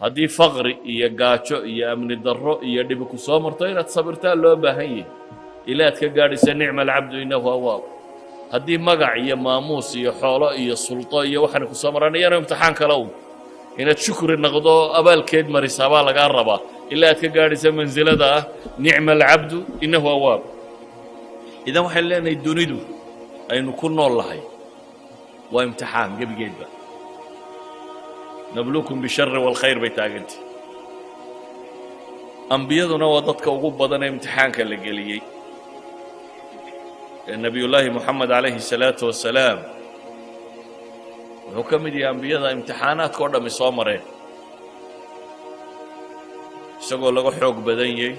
Haddii faqri iyo gaajo iyo amni darro iyo dhibi ku soo marto, inaad sabirtaa loo baahan yahay ilaa aad ka gaadhaysa نعم العبد إنه أواب. Haddii magac iyo maamuus iyo xoolo iyo sulto iyo waxaana ku soo maraan, iyana imtixaan kale un inaad shukri noqdo, abaalkeed marisaa baa lagaa rabaa ilaa aad ka gaadhaysa mansilada ah نعم العبد إنه أواب. Idan waxaynu leenahay, dunidu aynu ku nool lahay waa imtixaan gebigeedba. نبلوكم بالشر والخير bay taagantay. Ambiyaduna waa dadka ugu badan ee imtixaanka la geliyey. Ee Nebiyullaahi Moxamed calayhi salaatu wasalaam wuxuu ka mid yahay ambiyada imtixaanaadka oo dhammi soo mareen, isagoo laga xoog badan yahay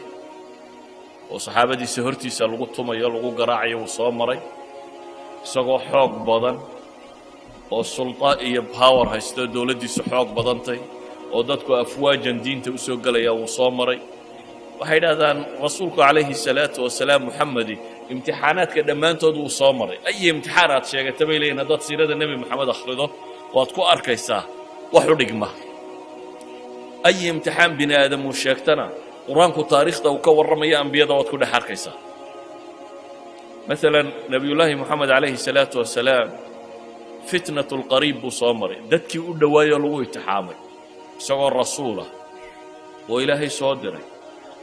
oo saxaabadiisa hortiisa lagu tumayo, lagu garaacayo, wuu soo maray. Isagoo xoog badan oo sulta iyo power haysto, dowladdiisu xoog badantay oo dadku afwaajan diinta u soo gelaya, wuu soo maray. Waxay idhahdaan, rasuulku calayhi salaatu wasalaam, Muxamedi, imtixaanaadka dhammaantood wuu soo maray. Ay imtixaan aad sheegata, bay leeyihin, haddaad siirada Nebi Moxamed akhrido, waad ku arkaysaa wax u dhigma. Ay imtixaan bini aadam uu sheegtana, Qur-aanku taariikhda uu ka warramayo ambiyada waad ku dhex arkaysaa. Maalan, Nebiyullaahi Moxamed calayhi salaatu wasalaam فتنة القريب buu soo maray, dadkii u dhowaayoo lagu imtixaamay, isagoo rasuulah oo Ilaahay soo diray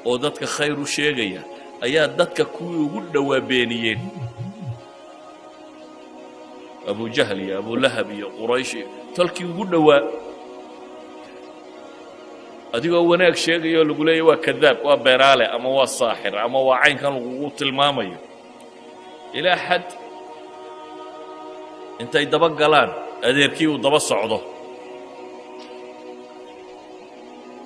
oo dadka khayr u sheegaya ayaa dadka kuwii ugu dhowaa beeniyeen, Abujahl iyo Abulahab iyo Quraysh iyo tolkii ugu dhowaa. Adigoo wanaag sheegaya oo lagu leeyahy waa kadaab, waa beenaale, ama waa saaxir, ama waa caynkan lagugu tilmaamayo, ilaa xad intay daba galaan adeerkii uu daba socdo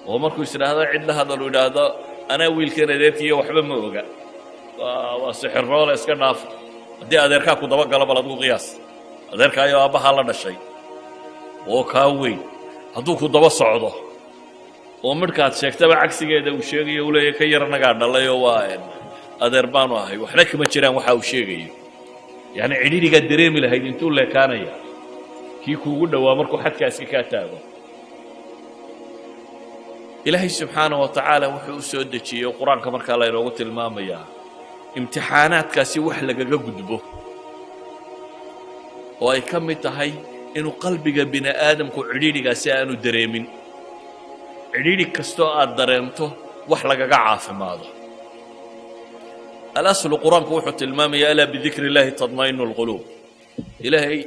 oo markuu is idhaahdo cid la hadal uu idhaahdo, "Anaa wiilkan adeerkiiyo waxba ma oga, waa sixiroole, iska dhaafa." Haddii adeerkaa ku daba galo, bal adigu qiyaas, adeerkaayoo aabbahaa la dhashay oo kaa weyn hadduu ku daba socdo oo midhkaad sheegtaba cagsigeeda uu sheegayo, uu leeyahy, "Ka yar annagaa dhalayoo waa adeer baanu ahay, waxna kama jiraan waxa uu sheegayo," yacni cidhidhigaad dareemi lahayd intuu leekaanaya kii kuugu dhowaa markuu xadkaasi kaa taago. Ilaahay subxaana wa tacaala wuxuu u soo dejiyey Qur-aanka markaa laynoogu tilmaamayaa imtixaanaadkaasi wax lagaga gudbo, oo ay ka mid tahay inuu qalbiga bini aadamku cidhiidhigaasi aanu dareemin. Cidhiidhi kastoo aad dareento wax lagaga caafimaado. الأصل qur-aanku wuxuu tilmaamaya, ألا بذكر الله تطمئن القلوب, Ilaahay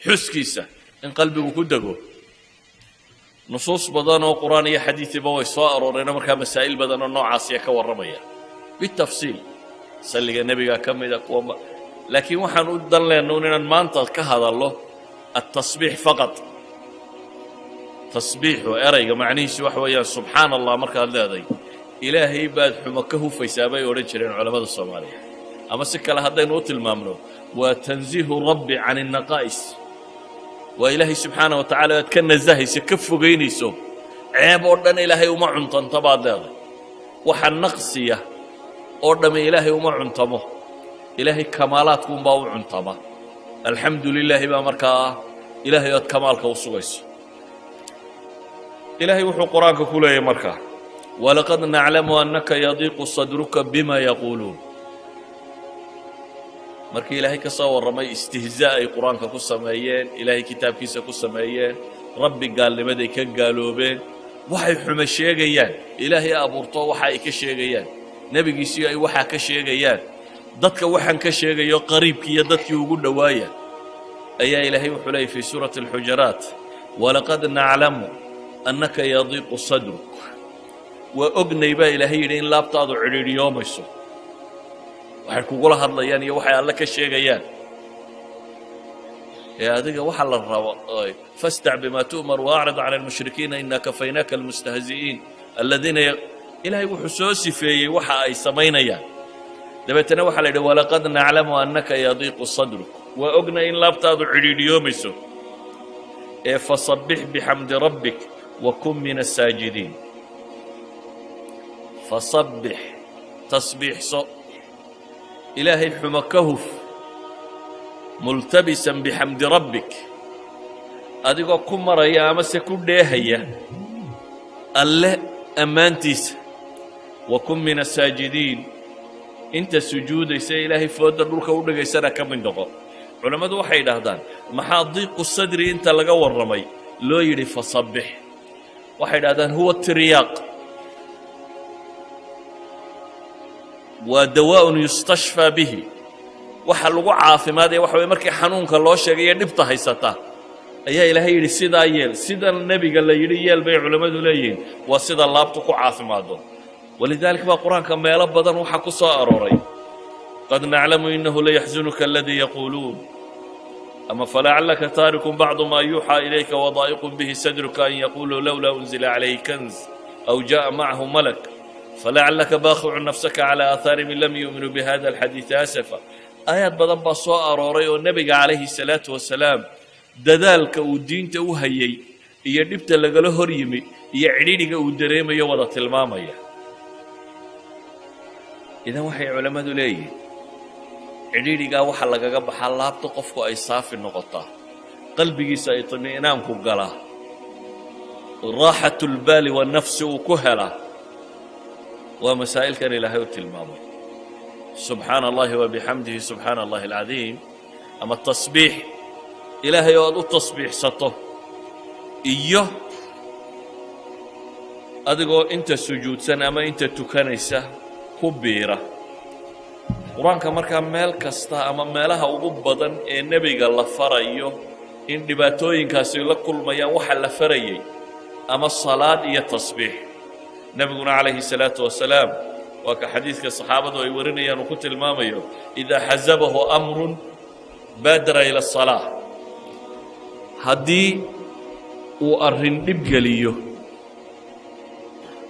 xuskiisa in qalbigu ku dego. Nusuus badan oo Qur'aan iyo xadiidiba way soo arooreenoo markaa masaa'il badan oo noocaasiya ka warramaya بالتفصيل. Salliga Nebiga ka mida kuwa, laakiin waxaan u dan leenna un inaan maanta ka hadallo التسبيح فقط. Tasbiixu erayga macnihiisu waxa weeyaan subxaana Allah. Markaad leeday, Ilaahay baad xumo ka hufaysaa, bay odhan jireen culammada Soomaaliya. Ama si kale haddaynu u tilmaamno, waa تنزيه الرب عن النقائص, waa Ilaahay subxaana wa tacala aad ka nasahayso, ka fogaynayso ceeb oo dhan. Ilaahay uma cuntanto, baad leeday. Waxa naqsiya oo dhamme Ilaahay uma cuntamo, Ilaahay kamaalaadkuunbaa u cuntama. Alxamdu lilaahi baa markaa ah Ilaahay ood kamaalka u sugayso. Ilaahay wuxuu Qur-aanka ku leeyahy markaa, ولقد نعلم أنك يضيق صدرك بما يقولون. Markii Ilaahay ka soo warramay istihzaa ay Qur-aanka ku sameeyeen, Ilaahay kitaabkiisa ku sameeyeen, Rabbi gaalnimaday ka gaaloobeen, waxay xumo sheegayaan, Ilaahay abuurto waxa ay ka sheegayaan, nebigiisii ay waxaa ka sheegayaan, dadka waxaan ka sheegayo qariibkii iyo dadkii ugu dhowaaya, ayaa Ilaahay wuxuu leeyay في سورة الحجرات, ولقد نعلم أنك يضيق صدرك. Waa ognay, baa Ilaahay yidhi, in laabtaadu cidhiidhiyoomayso waxay kugula hadlayaan iyo waxay Alle ka sheegayaan. Ee adiga waxa la rabo, فاصدع بما تؤمر وأعرض عن المشركين إنا كفيناك المستهزئين الذين. Ilaahay wuxuu soo sifeeyey waxa ay samaynayaan. Dabeetana waxaa la yidhi, ولقد نعلم أنك يضيق صدرك, waa ognay in laabtaadu cidhiidhiyoomayso, ee فسبح بحمد ربك وكن من الساجدين. فسبح, tasbiixso, Ilaahay xumo ka huf, ملتبسا بحمد ربك, adigoo ku maraya amase ku dheehaya Alle ammaantiisa, وكن من الساجدين, inta sujuudaysa Ilaahay foodda dhulka u dhigaysana ka mid noqo. Culammadu waxay idhaahdaan, maxaa ضيق الصدر inta laga warramay loo yidhi فسبح? Waxay idhahdaan, هو ترياق, waa دواء يستشفى به. Waxa lagu caafimaadaya waxa weye, markii xanuunka loo sheegay iyo dhibta haysata ayaa Ilaahay yidhi sidaa yeel. Sida nebiga la yidhi yeel bay culammadu leeyihiin, waa sida laabtu ku caafimaado. ولذلك baa Qur-aanka meelo badan waxaa ku soo arooray قد نعلم إنه ليحزنك الذي يقولون, ama فلعلك تارك بعض ما يوحى إليك وضائق به صدرك أن يقولوا لولا أنزل عليه كنز أو جاء معه ملك فلعلك باخع نفسك على آثارهم إن لم يؤمنوا بهذا الحديث أسفا. Aayaad badan baa soo arooray oo nebiga calayhi salaatu wasalaam dadaalka uu diinta u hayay iyo dhibta lagala hor yimi iyo cidhidhiga uu dareemayo wada tilmaamaya. Idan waxay culammadu leeyihiin, cidhidhigaa waxaa lagaga baxaa laabta qofku ay saafi noqotaa, qalbigiisa ay iطmi'naanku galaa, راحة البال والنفس uu ku helaa, waa masaa'ilkan Ilaahay u tilmaamay: سبحان الله وبحمده سبحان الله العظيم, ama tasbiix Ilaahay oo aad u tasbiixsato, iyo adigoo inta sujuudsan ama inta tukanaysa ku biira Qur-aanka. Markaa meel kasta ama meelaha ugu badan ee nebiga la farayo in dhibaatooyinkaasi la kulmayaan, waxa la farayay ama salaad iyo tasbiix. Nebiguna calayhi salaatu wasalaam waa ka xadiidka saxaabadu ay warinayaan uu ku tilmaamayo, إذا حزبه أمر بادر إلى الصلاة. Haddii uu arrin dhib geliyo,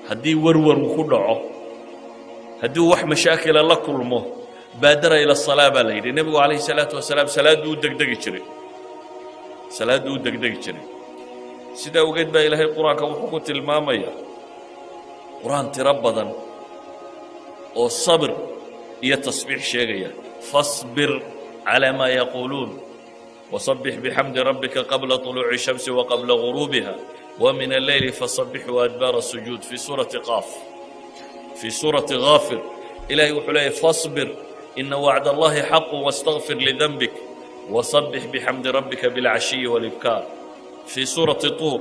haddii warwar uu ku dhaco, haddii uu wax mashaakila la kulmo, بادر إلى الصلاة baa la yidhi. Nebigu calayhi salaatu wasalaam salaadduu u degdegi jiray, salaadduu u degdegi jiray. Sidaa ogeed baa Ilaahay Qur-aanka wuxuu ku tilmaamayaa Qur-aan tiro badan oo sabir iyo tasbiix sheegaya: فاصبر على ما يقولون وسبح بحمد ربك قبل طلوع الشمس وقبل غروبها ومن الليل فسبحه وأدبار السجود, في سورة قاف. في سورة غافر Ilaahay wuxuu leeyay: فاصبر إن وعد الله حق واستغفر لذنبك وسبح بحمد ربك بالعشي والإبكار. في سورة الطور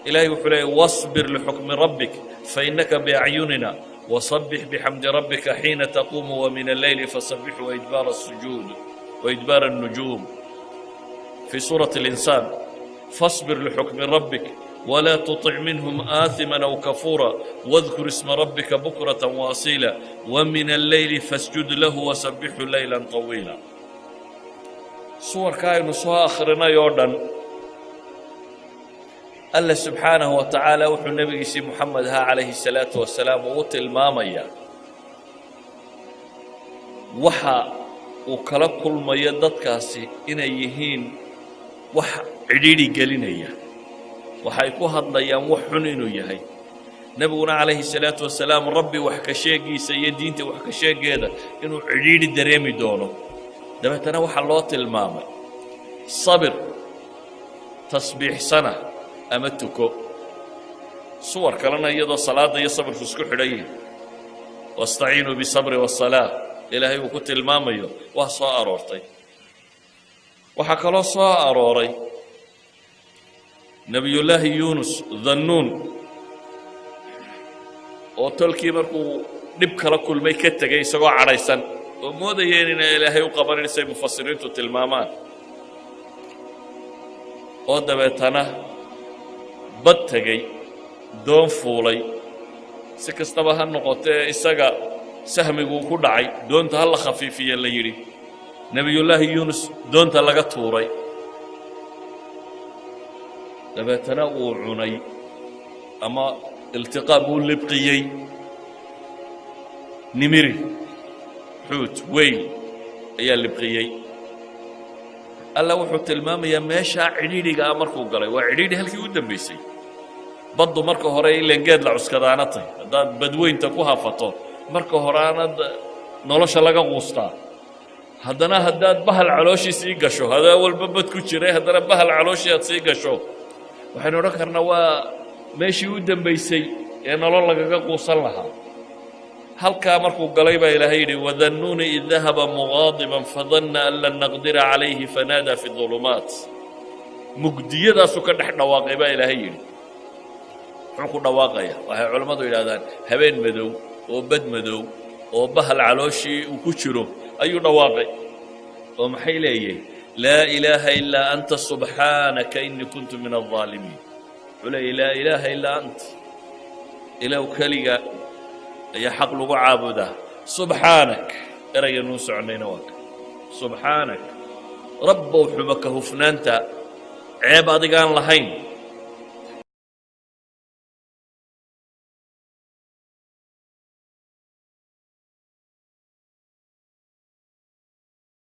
Ilaahay wuxuu leeyay: واصبر لحكم ربك فإنك بأعيننا وسبح بحمد ربك حين تقوم ومن الليل فسبحه وإدبار السجود وإدبار النجوم. في سورة الإنسان: فاصبر لحكم ربك ولا تطع منهم آثما أو كفورا واذكر اسم ربك بكرة وأصيلا ومن الليل فاسجد له وسبحه ليلا طويلا. Suwarka aynu soo akhrinay oo dhan, Alla subxaanahu wa tacaala wuxuu nebigiisii Moxamed ahaa calayhi salaatu wasalaam uu tilmaamayaa waxa uu kala kulmayo dadkaasi inay yihiin wax cidhiidhi gelinaya, waxay ku hadlayaan wax xun inuu yahay. Nebiguna calayhi salaatu wasalaam Rabbi wax ka sheegiisa iyo diinta wax ka sheegeeda inuu cidhiidhi dareemi doono. Dabeetana waxaa loo tilmaamay sabir, tasbiixsana ama tuko. Suwar kalena iyadoo salaadda iyo sabirku isku xidhan yihin, واستعينوا بالصبر والصلاة, Ilaahay uu ku tilmaamayo, waa soo aroortay. Waxaa kaloo soo arooray Nebiyullaahi Yuunus Dhannuun oo tolkii markuu dhib kala kulmay ka tegay isagoo cadhaysan oo moodayeen inay Ilaahay u qabanin, say mufasiriintu tilmaamaan, oo dabeetana bad tegey, doon fuulay. Si kastaba ha noqotee, isaga sahmiguu ku dhacay, doonta ha la khafiifiye la yidhi, Nebiyullaahi Yuunus doonta laga tuuray, dabeetana uu cunay ama iltiqaam uu libqiyey nimiri, xuut weyl ayaa libqiyey. Alla wuxuu tilmaamayaa meeshaa cidhiidhiga ah markuu galay, waa cidhiidhi halkii u dambaysay. Baddu marka hore ileen geed la cuskadaana tahy, haddaad badweynta ku hafato marka hore aanad nolosha laga quustaa. Haddana haddaad bahal calooshii sii gasho, hadaa walba bad ku jiray, haddana bahal calooshii aad sii gasho, waxaynu odhan karnaa waa Meeshii u dembaysay ee nolol lagaga quusan lahaa halkaa markuu galay baa Ilaahay yidhi: وذا النون إذ ذهب مغاضبا فظن أن لن نقدر عليه فنادى في الظلمات. Mugdiyadaasuu ka dhex dhawaaqay baa Ilaahay yidhi. Muxuu ku dhawaaqaya? Waxay culammadu yidhahdaan habeen madow oo bad madow oo bahal calooshii uu ku jiro ayuu dhawaaqay, oo maxay leeyahay? لا إله إلا أنت سبحانك إني كنت من الظالمين. Wuxuu leeyahy: لا إله إلا أنت, Ilaw keliga ayaa xaq lagu caabudaa. سبحانك, erayga nuu soconayna waa ka سبحانك, Rabbow, xuma ka hufnaanta, ceeb adigaan lahayn.